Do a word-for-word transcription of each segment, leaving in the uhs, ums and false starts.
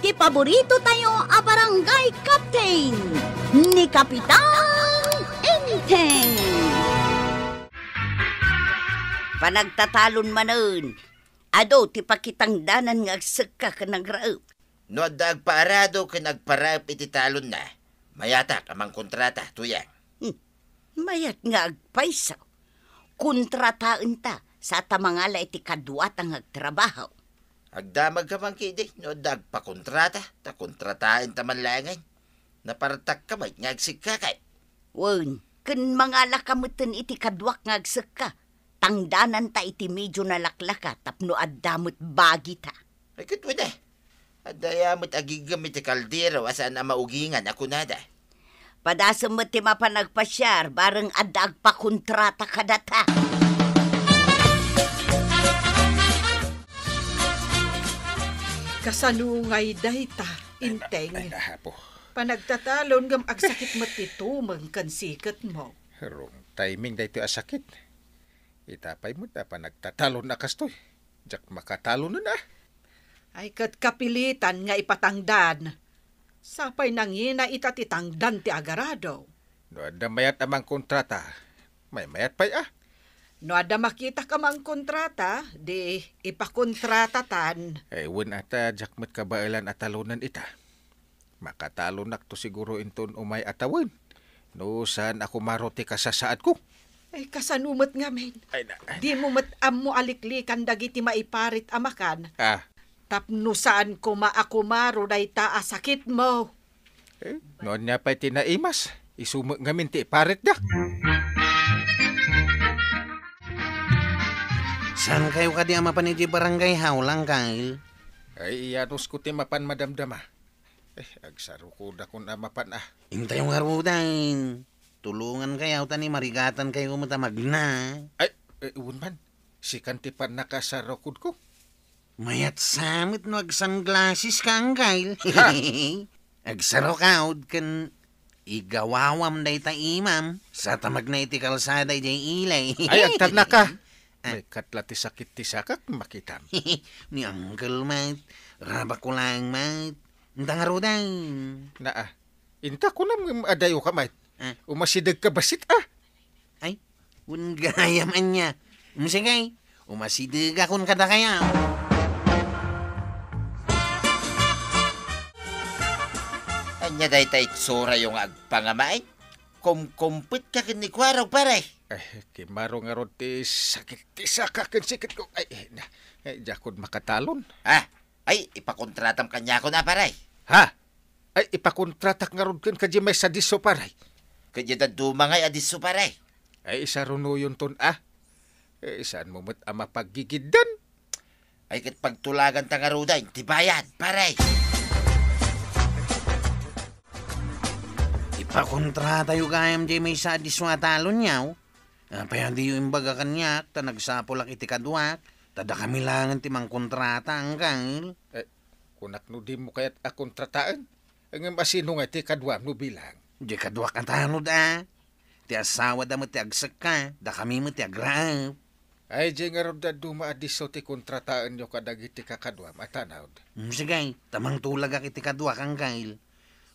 Ti paborito tayo a barangay captain, ni Kapitan Enteng. Panagtatalon manen, adu ti pakitangdanan nga agsekka ken agraep. No adda agpaarado ken agparaep iti talonna, mayatak a mangkontrata, Tuyang. Hmm. Mayat nga agpayso. Kontrataenta sa ta mangala iti kaduata nga agtrabaho. Agdamagka man ketdi no adda agpakontrata, ta kontrataenta man laengen. Napartakka met nga agsekka kay. Wen, ken mangalaka metten iti kaduak nga agsekka. Tangdananta iti medio nalaklaka tapno adda met bagita. Ay, ket wen, eh. Adda aya met agiggem iti kaldero a saan a maugingan a kunada. Padasem met ti mapan agpasiar, bareng adda agpakontrata kadata. Kasano ngay dayta, Enteng? Ay, na, apo. Panagtatalon ngem agsakit met ti tumeng ken siketmo. Wrong timing daytoy a sakit. Ita pay met a panagtatalon a kastoy. Diak makatalonen a. Ay, ket kapilitan nga ipatangdan. Sapay nangina ita ti tangdan ti agarado. No adda mayat a mangkontrata, maymayat pay a. No adda makitak a mangkontrata, di ipakontratatan. Ay, wen a ta, diak met kabaelan a talonen ita. Makatalonakto siguro inton umay a tawen. No saan a kumaro ti kasasaadko. Ay, kasano met ngamin? Ay, na, ay, Dimo met ammo a liklikan dagiti maiparit a makan. Ah. Tapno saan koma a kumaro dayta a sakitmo. Eh, no ania pay ti naimas, isu met ngamin ti iparitda. Saan kayo kadi a mapan iti barangay hall, Angkel? Ay, iyanusko ti mapan madamdama. Eh, agsarukodakon a mapan a. Intayo ngaruden. Tulongan kayo, ta ni marigatan kayo met a magna. Ay, eh, wen man. Sikan ti pannakasarukodko. Mayat sa met no agsunglasses ka, Angkel. Ha? Agsarukod ken igawawam dayta imam. Sa ta magna iti kalsada idiay ilay. Ay, agtannaka. Ah. May katla ti sakit ti sakak, makitam. Ni Angkel met, rabak ko laeng met. Inta ngaruden. Naa. Inta kunam ngem adayo ka met. Ah. Umasideg ka bassit, ah. Ay, wen gayam ania. Mm, sige, umasidegakon kadakayo. Ania dayta itsurayo nga agpangamaen? Kumkumpet ka ken ni Kuarog, pare. Ay, kimaro ngarud ti sakit ti sakak ken siketko. Ay, na, ay, diakon makatalon. Ah, ay, ipakontratam kaniakon a, pare. Ha? Ay, ipakontratak ngarud ken kadi maysa disso, pare. Kadi dadduma ngay a disso, pare. Ay, isarunonton a. Eh, saanmo met a mapaggigiddan? Ay, ket pagtulaganta ngaruden ti bayad, pare. Ipakontratayo gayam diay maysa a disso a talonyo. Apay a diyo imbaga kaniak, ta nagsapulak iti kaduak, ta dakami laengen ti mangkontrata, Angkel. Eh, kunak no dimo kayat a kontrataen? Ngem asino nga ti kaduam no bilang? Di kaduak a tanod a. Ti asawada met ti agsekka, dakami met ti agraep. Ay, di ngarud dadduma a disso ti kontrataenyo kadagiti kakaduam a tanod. Mm, sige, ta mangtulagak iti kaduak, Angkel.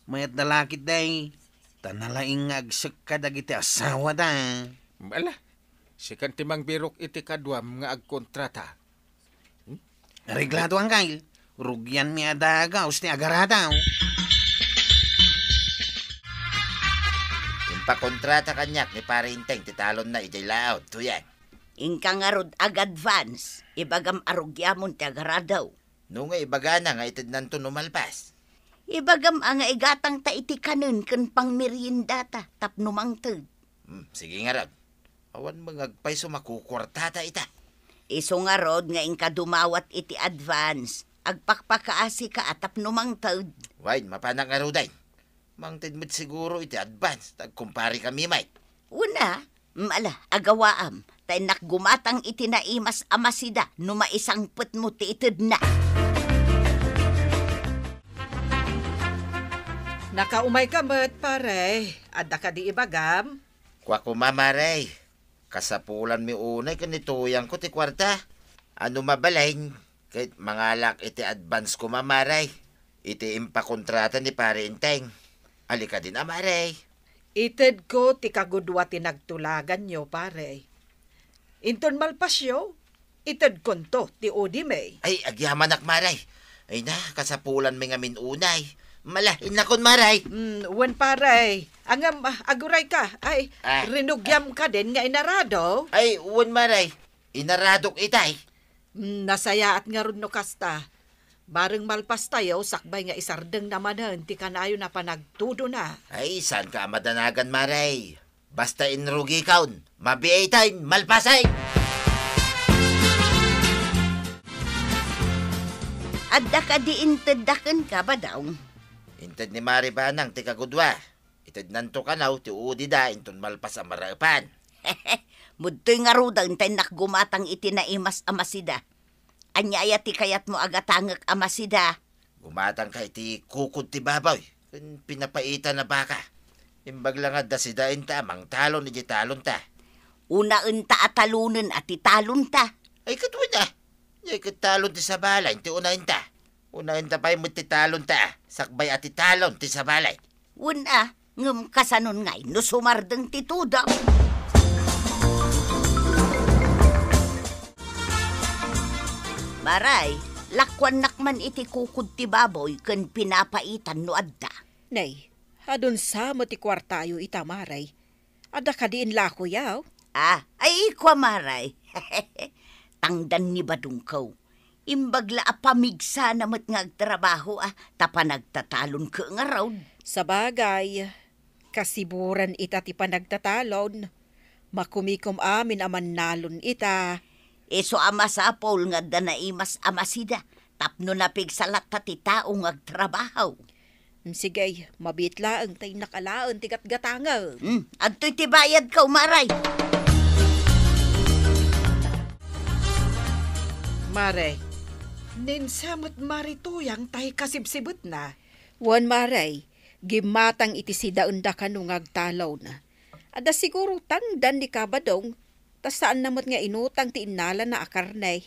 Mayat da la ketdi, ta nalaing nga agsekka dagiti asawada. Ala, sikan ti mangbirok iti kaduam nga agkontrata. Hmm? Areglado, Angkel. Rugianmi a dagus ti agaradaw. Impakontrata kaniak ni Pare Enteng ti talonna idiay laud, Tuyang. Inka ngarud ag-advance, ibagam a rugiamon ti agaradaw. No nga ibagana nga itednanto no malpas? Ibagam a nga igatangta iti kanen ken pangmeriendata tapno mangted. Hmm, sige ngarud. Awan met nga agpayso makukuartata ita. Isu ngarud nga inka dumawat iti advance, agpakpakaasika a tapno mangted. Wen, mapanak ngaruden. Mangted met siguro iti advance, ta agkumpare kami met. Wen a, mm, ala, agawaam, ta innak gumatang iti naimas a masida no maisangpetmo ti itedna. Nakaumayka met, pare. Adda kadi ibagam? Kua koma, mare. Kasapulanmi unay ken ni Tuyangko ti kuarta. A no mabalin, ket mangalak iti advance koma, mare. Iti impakontrata ni Pare Enteng. Ali kadin a, Mare? Itedko ti kagudua ti nagtulaganyo, Pare. Inton malpasyo, itedkonto ti udime. Ay, agyamanak, Mare. Ay na, kasapulanmi ngamin unay. Mala, innakon, Mare. Mm, wen, Pare. Ngem, ah, agurayka. Ay, ah, rinugiam kadin nga inarado? Ay, wen, Mare. Inaradok itay. Mm, nasayaat ngarud no kasta. Bareng malpastayo, sakbay nga isardengna manen ti kanayon a panagtudona. Ay, saanka a madanagan, Mare. Basta inrugikon, mabiitayon, malpasen! Adda kadi intedda kenka, Badong? Inted ni Mare Banang ti kagudua. Itednanto kano ti udida inton malpas a maraepan. Mudtoy ngaruden ta innak gumatang iti naimas a masida. Ania aya ti kayatmo a gatangek a masida? Gumatangka iti kukod ti baboy ken pinapaitan a baka. Imbag la nga adda sidaenta a mangtalon iti talonta. Unaenta a talonen a ti talonta. Ay, ket wen a. Diay ket talon ti sabali ti unaenta. Unaenta pay met ti talonta, sakbay a ti talon ti sabali. Wen a, ngem kasanon ngay no sumardeng ti tudok? Maray, lakuannak man iti kukod ti baboy ken pinapaitan no adda. Nay, adun sa met ti kuartayo ita, Maray. Adda kadi inlakoyaw? Ah, ay, kua, Maray. Tangdan ni Badongko. Imbag la a pamigsana met nga agtrabaho, ah, ta panagtatalon ket ngarud. Sabagay, kasiburan ita ti panagtatalon. Makumikom amin a mannalon ita. Isu a masapul nga adda naimas a masida tapno napigsa latta ti tao nga agtrabaho. Sige, mabiit laeng ta innak alaen ti gatgatangem. Hmm, adtoy ti bayadko, Maray. Maray, ninsa met Marituyang tay kasibsibetna? Wen, Maray, gimmatang iti sidaenda kano nga agtalon. Adda siguro tangdan ni Kabadong, ta saanna met nga inutang ti innalana a karne.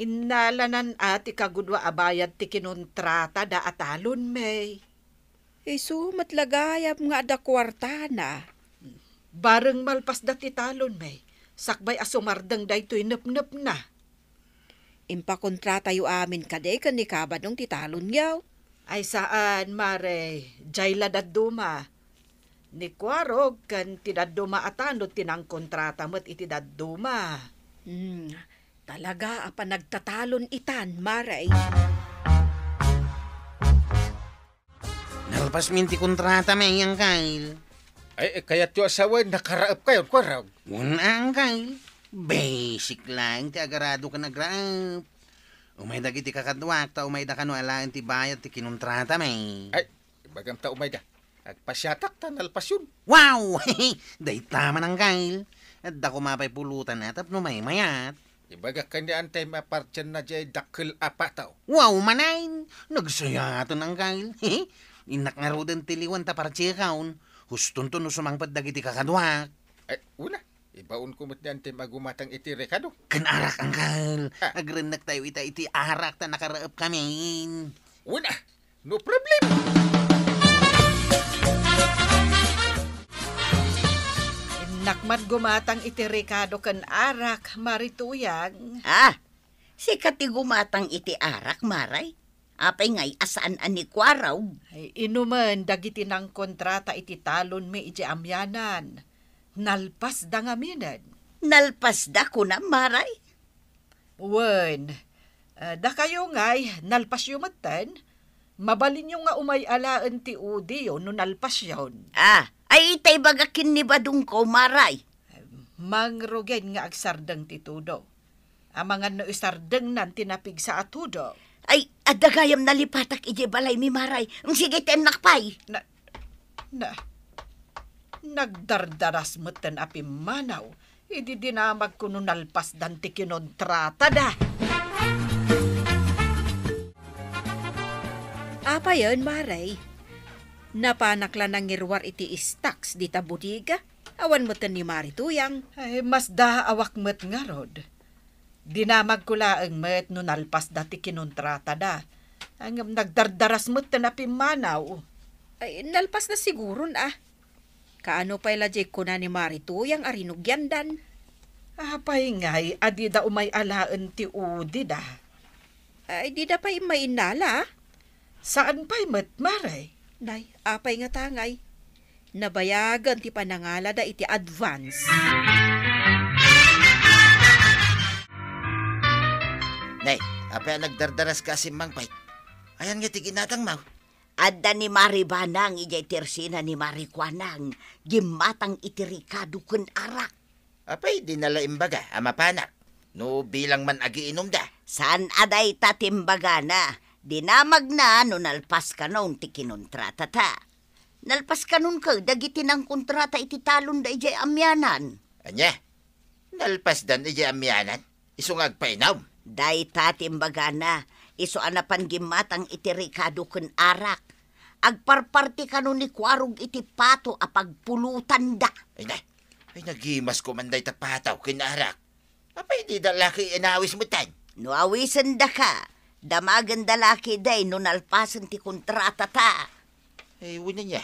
Innalanan a ti kagudua a bayad ti kinontratada a talonmi. Isu met la gayam nga adda kuartana. Bareng malpasda ti talonmi, sakbay a sumardeng daytoy nepnepna. Impakontratayo amin kadi ken ni Kabadong ti talonyo? Ay saan, Mare, jay la dadduma. Ni Kuarog ken ti dadduma a tanod ti nangkontrata met iti dadduma. Hmm, talaga a panagtatalon itan, Mare. Nalpasmin ti kontratami, Angkel. Ay, eh, kayatyo a sawen, nakaraepkayon, Kuarog. Wen a, Angkel. Basic laeng ti agarado ken agraep. Umay dagiti kakaduak, ta umayda kano alaen ti bayad ti kinontratami. Ay, ibagam ta umayda. Agpasiatak ta nalpasyon. Wow! Dayta man, Angkel. Adda koma pay pulutan a tapno maymayat. Ibagak ken ni Antay a partienna diay dakkel a pataw. Wow, manen! Nagsayaten, Angkel. Innak ngaruden ti liwan ta partiekon. Hustonto no sumangpet dagiti kakaduak. Ay, una, ibaonko met ni Antay a gumatang iti rekado. Ken arak, Angkel. Ah. Agrennektayo ita iti arak ta nakaraepkamin. Una, no problem. Innak man gumatang iti rekado ken arak, Marituyang. Ah, sika ti gumatang iti arak, Maray? Apay ngay a saan a ni Kuarog? Ay, inumen dagiti nangkontrata iti talonmi idiay amianan. Nalpasda ngaminen. Nalpasda, kunam, Maray? Wen, ah, dakayo ngay, nalpasyo metten? Mabalinyo nga umay alaen ti udiyo no nalpasyon. Ah, ay, ita ibagak ken ni Badongko, Maray. Mangrugen nga agsardeng ti tudo. Amangan no isardengnan ti napigsa a tudo. Ay, adda gayam nalipatak idiay balaymi, Maray. Sige, tennak pay. Na, na, nagdardaras metten a pimmanaw idi dinamagko no nalpasdan ti kinontratada. Apayen, Maray? Napanak la nangiruar iti stocks dita bodega. Awan metten ni Marituyang. Ay, masdaawak met ngarud. Dinamagko laeng met no nalpasda ti kinontratada. Ngem nagdardaras metten a pimmanaw. Ay, nalpasda siguron, a. Kaano pay la diay kuna ni Mari Tuyang a rinugiandan? Apay ngay a dida umay alaen ti udida? Ay, dida pay immay innala, a. Saan pay met, Mare? Nay, apay ngata ngay? Nabayagen ti panangalada iti advance. Nay, apay a nagdardaraska a simmangpet? Ayan nga ti ginatangmo? Adda ni Mari Banang idiay tersena ni Mari Kuanang, gimmatang iti rikado ken arak. Apay, dina la imbaga a mapanak no bilang man agiinumda? Saan a dayta ti imbagana. Dinamagna no nalpas kanon ti kinontratata. Nalpas kanon ket dagiti nangkontrata iti talonda idiay Amianan. Ania? Nalpasdan idiay Amianan? Isu nga agpainum? Dayta ti imbagana, isu a napan gimmatang iti rikado ken arak. Agparparti kano ni Kuarog iti pato a pagpulotanda. Ay na, ay nagimas ko man dayta pato ken arak. Apay dida la ket inawis metten? No awisendaka, damagenda la ketdi no nalpasen ti kontratata. Ay, wen ania.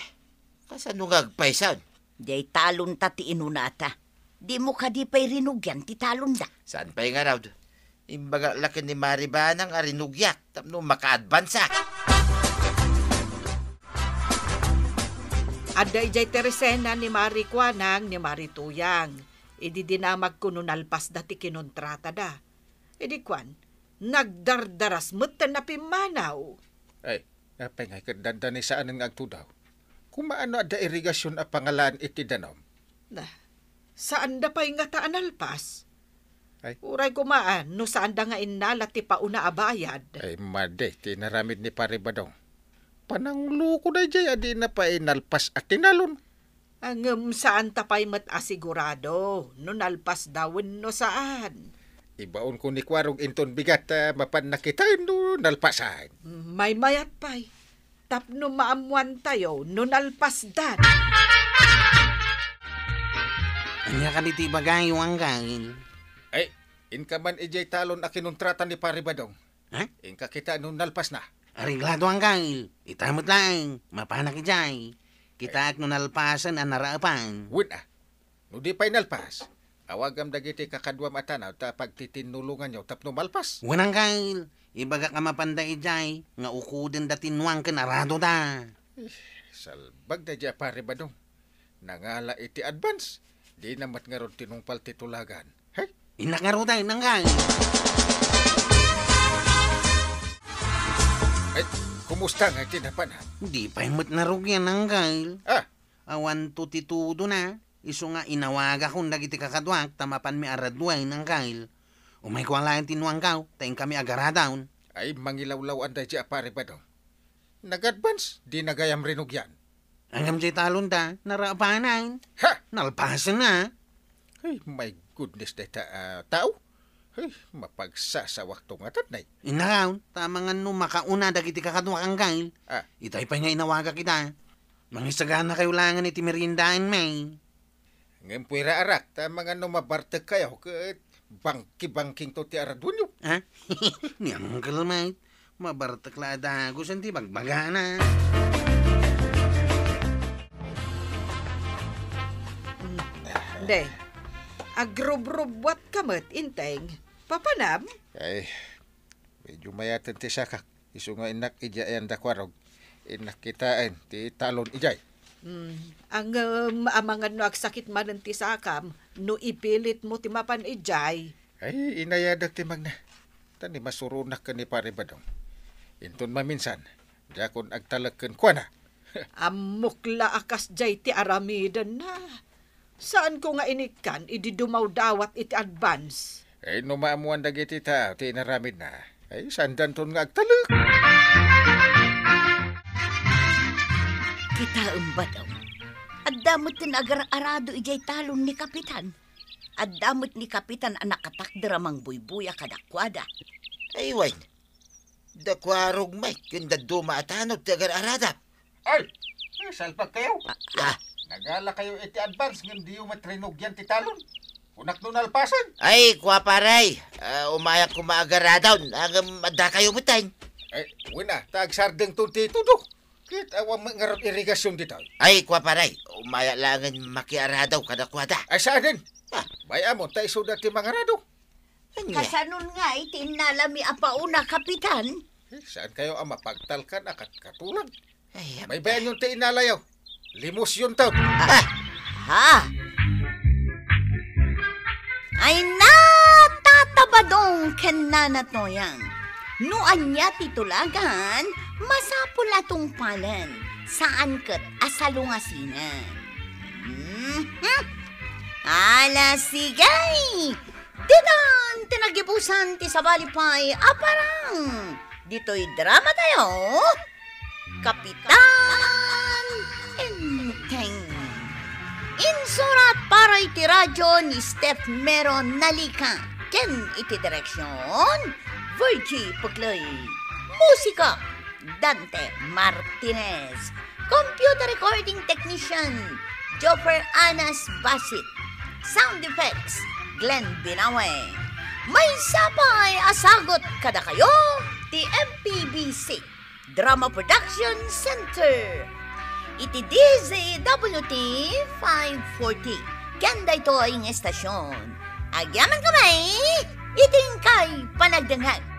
Kasano nga agpaysan? Diay talonta ti inunata. Dimo kadi pay rinugian ti talonda? Saan pay ngarud? Imbagak la ken ni Mari Banang a rinugiak tapno maka-advanceak. Adda idiay tersena ni Mari Kuanang ni Mari Tuyang. Idi dinamagko no nalpasda ti kinontratada. Idi kuan, nagdardaras metten a pimmanaw. Ay, apay ngay ket dandani saanen nga agtudaw? Kumaano adda irigasion a pangalaen iti danum? Na, saanda pay ngata a nalpas? Ay. Uray kumaan no saanda nga innala ti pauna a bayad. Ay, madi ti inaramid ni Pare Badong. Panangloko daydiay a dina pay nalpas a tinalon. Ngem saanta pay met a sigurado no nalpasda wenno saan. Ibaonko ni Kuarog inton bigat ta mapanna kitaen no nalpasan. Maymayat pay, tapno maammoantayo no nalpasdan. Ania kadi ti ibagayo, Anggail? Ay, inka man idiay talon a kinontrata ni Pare Badong. Ha? Inka kitaen no nalpasna. Areglado, Anggail. Ita met laeng, mapanak idiay. Kitaek no nalpasen a naraepan. Wen a. No di pay nalpas, awagam dagiti kakaduam a tanaw ta pagtitinnulonganyo tapno malpas. Wen, Anggail, ibagak a mapanda idiay nga ukodenda ti nuang ken aradoda. Eh, salbag daydiay a Pare Badong. Nangala iti advance. Dina met ngarud tinungpal ti tulagan. Hey? Innak ngarud ay, Anggail. Ay, kumusta nga iti napanak? Di pay met narugian, Anggail. Ah, awanto ti tudona, isu nga inawagakon dagiti kakaduak ta mapanmi a raduayen, Anggail. Umayko laeng ti nuangko, ta inkami agaradaw. Ay, mangilawlaw-an daydiay a Pare Badong. Nag-advance, dina gayam rinugian. Ngem diay talonda, naraepanan. Ha? Nalpasenna. Ay, my goodness, dayta a tao. Ay, mapagsasawakto nga tatnay. Innak, ta amangan no makauna dagiti kakaduak, Anggail. Ah. Itay pay nga inawagak ita. Mangisaganakayo laengen iti meriendaenmi. Ngem puera arak, ta amangan no mabartekkayo ket bangki-bangkingto ti araduenyo. Ha? Ni Uncle Mike, mabartek la a dagusen ti bagbagana. Deh, agrubrubuatka met, Inteng. Papanam? Ay, medyo mayaten ti sakak. Isu nga innak idiay ayan da Kuarog. Innak kitaen ti talon idiay. Hmm, ngem amangan no agsakit manen ti sakam no ipilitmo ti mapan idiay. Ay, inayadak ti magna. Ta ni masuronak ken ni Pare Badong. Inton maminsan, diakon agtalek kenkuana. Ammok la a kasdiay ti aramidenna. Saanko nga inikkan idi dumawdawat iti advance. Ay, no maammoan dagiti tao ti inaramidna, ay, saandanton nga agtalek. Kitaem, Badong. Adda met ti agar-arado idiay talon ni Kapitan. Adda met ni Kapitan a nakatakder a mangbuybuya kadakuada. Ay, wen. Da Kuarog Mike ken dadduma a tanod ti agar-aradam. Ay, eh, salpagkayo. Ah, ah. Nagalakayo iti advance ngem diyo met rinugian ti talon. Kunak no nalpasen. Ay, kua, pare. Ah, umayak koma agaradaw. Ngem addakayo metten. Ay, wen a, ta agsardengton ti tudo. Ket awan met ngarud irigasion ditoy. Ay, kua, pare, umaya laengen makiarado kadakuada. Ay, saanen? Ah. Bay-am ta isuda ti mangarado. Ania? Kasanon ngay ti innalami a pauna, Kapitan? Eh, saankayo a mapagtalkan a kat-, katulag? Ay, apay. Baybayanyo ti innalayo. Limusyonto. Ah. Ha? Ay, natatabadong ken nanatoyang. No ania ti tulagan, masapul a tungpalen, saan ket a salungasinen. Mhm. Ala, sige! Ditan ti nagibusan ti sabali pay a parang ditoy drama tayo, Kapitan Enteng. Insurat para iti radyo ni Steph Mero Nalica ken iti direksyon, Virgie Pucloy. Musika, Dante Martinez. Computer recording technician, Joffer Anas Basit. Sound effects, Glenn Binawe. Maysa pay a sagut kadakayo ti M P B C Drama Production Center iti D Z W T five forty. Ken daytoy nga estasyon, agyamankami iti inkay panagdengngeg.